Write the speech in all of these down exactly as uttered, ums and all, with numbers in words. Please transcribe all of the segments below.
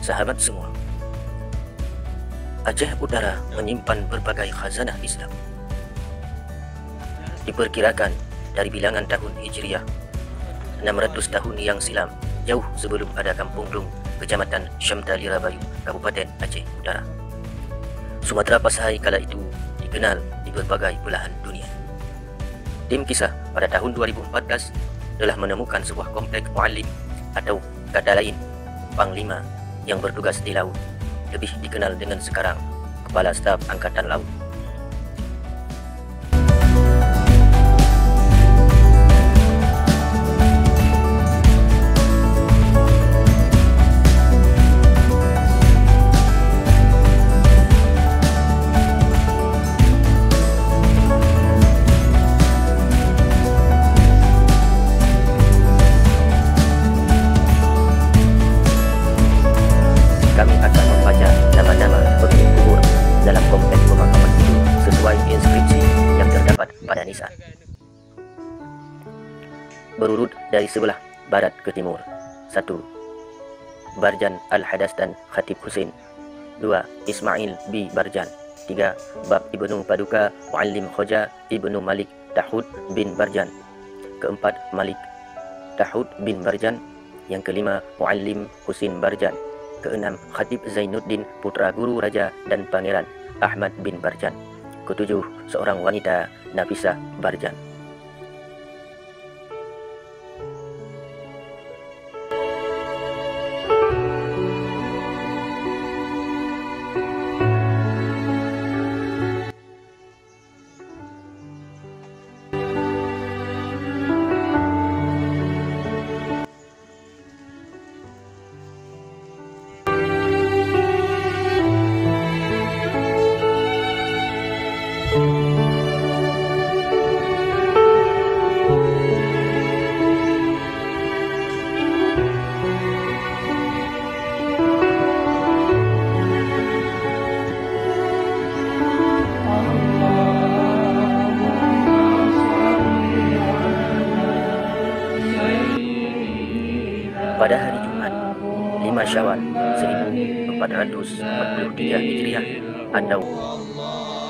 Sahabat semua, Aceh Utara menyimpan berbagai khazanah Islam. Diperkirakan dari bilangan tahun Hijriah, enam ratus tahun yang silam, jauh sebelum ada Kampung Dum, Kecamatan Syamtalira Bayu, Kabupaten Aceh Utara. Sumatera Pasai kala itu dikenal di berbagai belahan dunia. Tim kisah pada tahun dua ribu empat belas telah menemukan sebuah kompleks muallim atau kata lain, panglima yang bertugas di laut, lebih dikenal dengan sekarang Kepala Staf Angkatan Laut. Kami akan membaca nama-nama pemilik kubur dalam kompleks pemakaman itu sesuai inskripsi yang terdapat pada nisan. Berurut dari sebelah barat ke timur. Satu, Barjan Al-Hadastan Khatib Husin. Dua, Ismail bi Barjan. Tiga, Bab Ibnu Paduka Muallim Khoja Ibnu Malik Tahud bin Barjan. Keempat, Malik Tahud bin Barjan. Yang kelima, Muallim Husin Barjan. Keenam, Khatib Zainuddin, putra guru raja dan pangeran Ahmad bin Barjan. Ketujuh, seorang wanita, Nafisah Barjan. Pada hari Jumat, lima Syawal seribu empat ratus empat puluh tiga Hijriah atau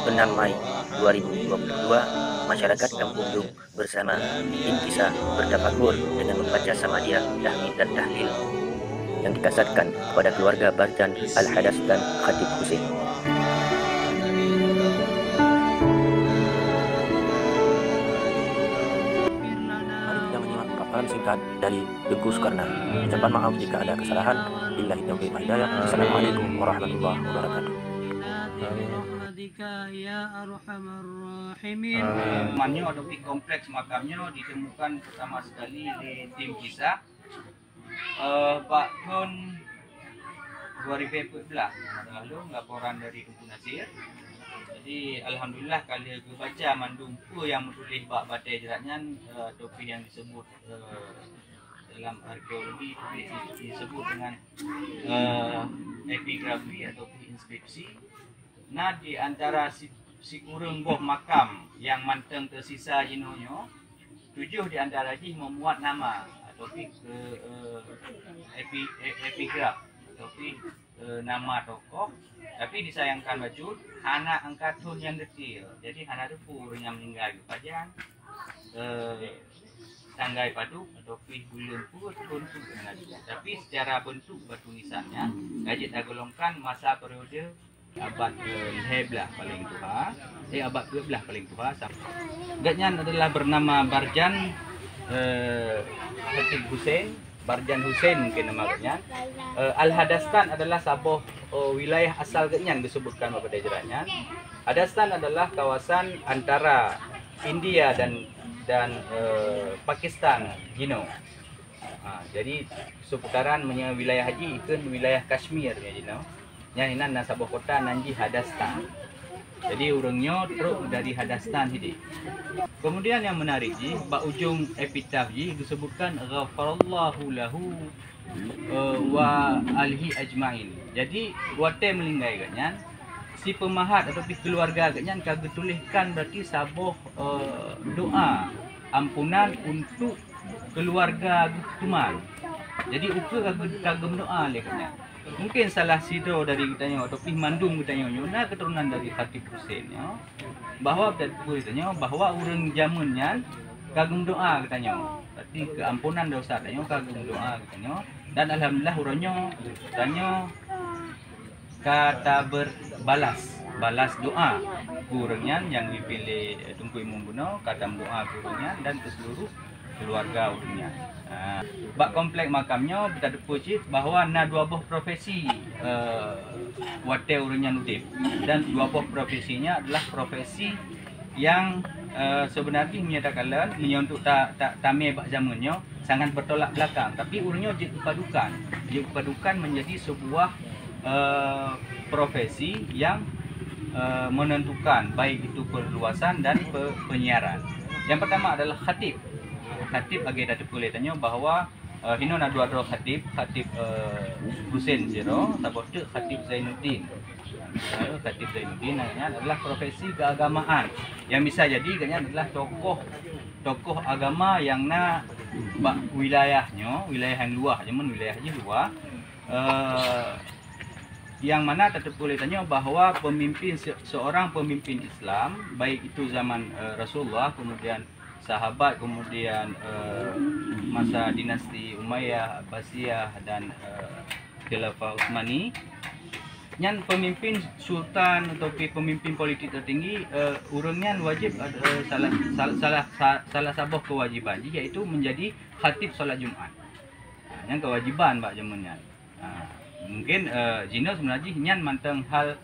enam Mai dua ribu dua puluh dua, masyarakat Kampung Dum bersama tim kisah bertafakur dengan membaca samadiyah, tahmid dan tahlil yang dikasatkan kepada keluarga Barjan Al-Hadas dan Khatib Husin. Mari kita menyimak paparan singkat dari Teuku Sukarna. Ucapan maaf jika ada kesalahan. Billahi taufiq wal hidayah. Assalamualaikum warahmatullahi wabarakatuh. Amin. Nyoe atau di kompleks makam nyoe ditemukan pertama sekali di tim kisah, eh, bak thon dua ribu empat belas, lalu laporan dari Teungku Nasir. Jadi, alhamdulillah, ka lheueh geubaca mandum peue nyang meutuléh bak batée jrat nyan, eh, atau pih nyang disebut, eh, dalam arkeologi, disebut dengan, eh, epigrafi atau pih inskripsi. Na di antara si-, sikureueng boh makam nyang mantong teusisa jinoe nyoe, tujoh di antara jih meumuat nama atau pih, eh, epi-, e-, epigraf atau pih, eh, nama tokoh. Tapi disayangkan bacut, hana angka thon nyang detail. Jadi, hana teupeue ureuëng nyang meuninggai geupajan, eh, tanggai padub atau pih buleuen peue, thon peue hana teupeue. Tapi secara bentuk batu nisan nyan, ka jeuet tagolongkan masa periode abad kelhée blaih paléng tuha, eh, abad dua belas paléng tuha. Gobnyan adalah bernama Barjan, eh, Khatib Husain, Barjan Husain mungkin nama gobnyan. Eh, Al-Hadastan adalah saboh, eh, wilayah asal gobnyan disebutkan bak batée jrat nyan. Hadastan adalah kawasan antara India dan, dan, eh, Pakistan jinoe. Ha, jadi, seputaran meunyoe wilayah jih ikheun wilayah Kashmir nyan jinoe. Nyan inan na saboh kota nan jih Hadastan. Jadi, ureuëng nyoe trok dari Hadastan sideh. Kemudian yang menarik jih, bak ujong epitaf jih disebutkan, "Ghafarallahu lahu, eh, wa alihi ajmain." Jadi, watée meuninggai gobnyan, si peumahat atau pih keuluwarga gobnyan ka geutuléhkan berarti saboh, eh, doa ampunan untuk keuluwarga geuh teuma. Jadi, ukeue ka geu-, ka geumeudoa lé gobnyan. Mungkin salah sidroe dari geutanyoe ataupun mandum geutanyoe nyoe na keuturonan dari Khatib Husain nyoe, bahwa beutôi geutanyoe bahwa ureuëng jameun nyan ka geumeudoa geutanyoe. Berarti keuampunan dosa tanyoe ka geumeudoa geutanyoe. Dan alhamdulillah uroe nyoe tanyoe ka taberbalas, balas doa keu ureuëng nyan nyang geupiléh Teungku Imum bunoe, ka tameudoa keu ureuëng nyan dan keu seluruh keuluwarga ureuëng nyan. Ha, bak komplek makam nyoe beutateupeue cit bahwa na dua boh profesi, eh, watée ureuëng nyan udeb, dan dua boh profesi nyan adalah profesi yang, eh, sebenarnya meunyoe takalon, meunyoe untuk ta-, ta-, tamé bak jameun nyoe sangat bertolak belakang, tapi ureuëng nyoe jeuet geupadukan, jeuet geupadukan menjadi sebuah, eh, profesi yang, eh, menentukan baik itu perluasan dan pe-, penyiaran. Yang pertama adalah khatib. Khatib lagée tateupeue lé tanyoe bahwa, eh, hinoe na dua droe khatib, Khatib, eh, Husain sidroe, saboh teuk Khatib Zainuddin. Eh, Khatib Zainuddin nyan adalah profesi keagamaan yang bisa jadi gobnyan adalah tokoh, tokoh agama yang na bak wilayah nyoe, wilayah yang luah, jameun wilayah jih luah. Eh, yang mana tateupeue lé tanyoe bahwa pemimpin se-, seorang pemimpin Islam, baik itu zaman, eh, Rasulullah, kemudian sahabat, kemudian, eh, masa dinasti Umayyah, Abbasiyah, dan, eh, Khilafah Utsmani, nyan pemimpin sultan atau pi-, pemimpin politik tertinggi, eh, ureuëng nyan wajib ad-, eh, salah, sal-, salah, sa-, salah saboh kewajiban jih, yaitu menjadi khatib salat Jumat. Ha, nyan kewajiban bak jameun nyan. Ha, mungkin, eh, jinoe sebenarnya jih nyan mantong hal,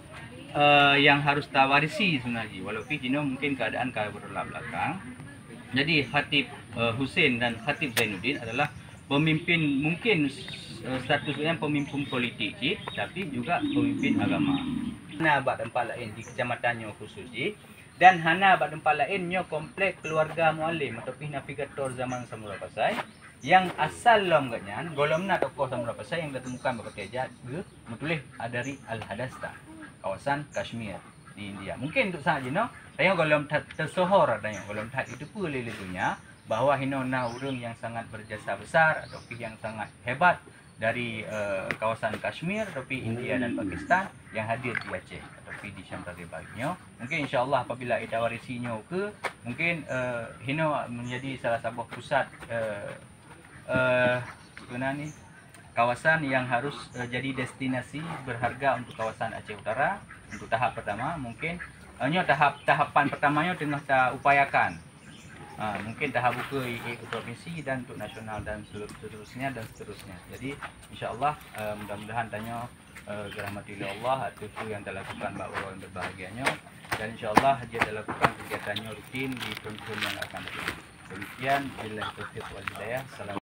eh, yang harus tawarisi sebenarnya jih, walaupun jinoe mungkin keadaan ka bertolak belakang. Jadi Khatib, eh, Husain dan Khatib Zainuddin adalah pemimpin, mungkin, eh, status gobnyan pemimpin politik cit, tapi juga pemimpin agama. Na bak teumpat laén di kecamatan nyoe khusus jih, dan hana bak teumpat laén nyoe komplek keuluwarga Mualem ataupun navigator zaman Samudra Pasai, yang asal lom gobnyan gohlom na tokoh Samudra Pasai yang tateumukan bak Pakai Jat geuh meutuléh dari Al-Hadasta, kawasan Kashmir di India. Mungkin untuk saat jinoe, tanyoe gohlom that teusohor, tanyoe gohlom that jiteupeue lé, lé donya bahwa hinoe na ureuëng yang sangat berjasa besar ataupun yang sangat hebat dari, eh, kawasan Kashmir, tapi India dan Pakistan yang hadir di Aceh, tapi di Syam Taghiba nyoe. Mungkin insya Allah apabila ita warisi nyoe ke, mungkin, eh, hinoe menjadi salah saboh pusat, eh, eh, guna ni, kawasan yang harus, eh, jadi destinasi berharga untuk kawasan Aceh Utara untuk tahap pertama. Mungkin, eh, nyoe tahap, tahapan pertama nyoe tengah ta upayakan. Ha, mungkin tahap ukeue i, i provinsi dan untuk nasional dan selu-, seterusnya dan seterusnya. Jadi, insya Allah, eh, mudah-mudahan tanyoe, eh, dirahmati oleh Allah ateueh peue nyang talakukan bak uroe nyang berbahagia nyoe. Dan insya Allah jeuet talakukan kegiatan nyoe rutin di thon-thon nyang akan datang. Demikian, billahi taufiq wal hidayah. Assalamualaikum.